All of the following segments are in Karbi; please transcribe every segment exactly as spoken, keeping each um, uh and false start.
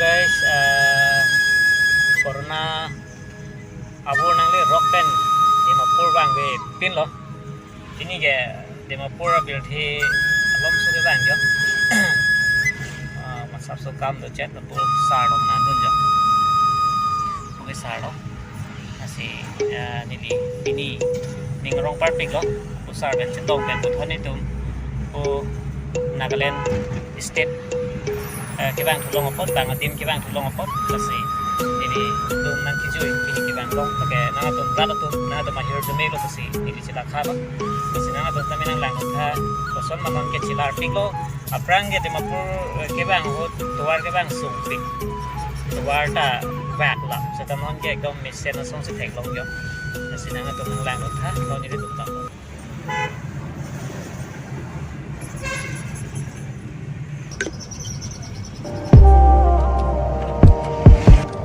Guys, uh, corona abur nangli rok pen Dimapur vangve pinlo. Pini ke Dimapur abirthe alom so kevang jo. Uh, masap so kam do chet lapu sar lo nandun jo. Oke sar lo. Lasi, eh, neli pini ning rong parpik lo, pu sar pen chetong pen puthot netum pu Nagaland State, eh, kevang thu long apot, bang adim kevang thu long apot, lasi nelitum nangkejui pini kevang long, lake nangtum rat atum, nangtum ahirjume lo pusi neli chelakha lo, lasi nangtum tame nanglangtha, koson ma non ke chelarpik lo, aphrang ke Dimapur, eh, kevang ahut tovar kevang sungpik, tovar ta vak lo, seta non ke ekdom mesen asong si theklong jo. Lasi nangtum nanglangtha, non nelitum ta.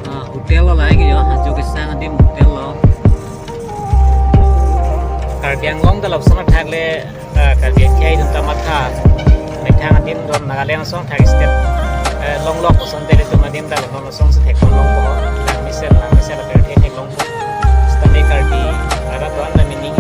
Ah, hotel lo lake jo, ajo kesang adim hotel lo. Karbi Anglong ta lapuson athak le, ah, Karbi akhei atum ta matha. Methang adim don Nagaland asong thak state, eh, longlok ason te ilitum adim ta lo non asong si theklong po. Lang mesen, lang mesen abirthe theklong po. Sitame Karbi arat don ta mini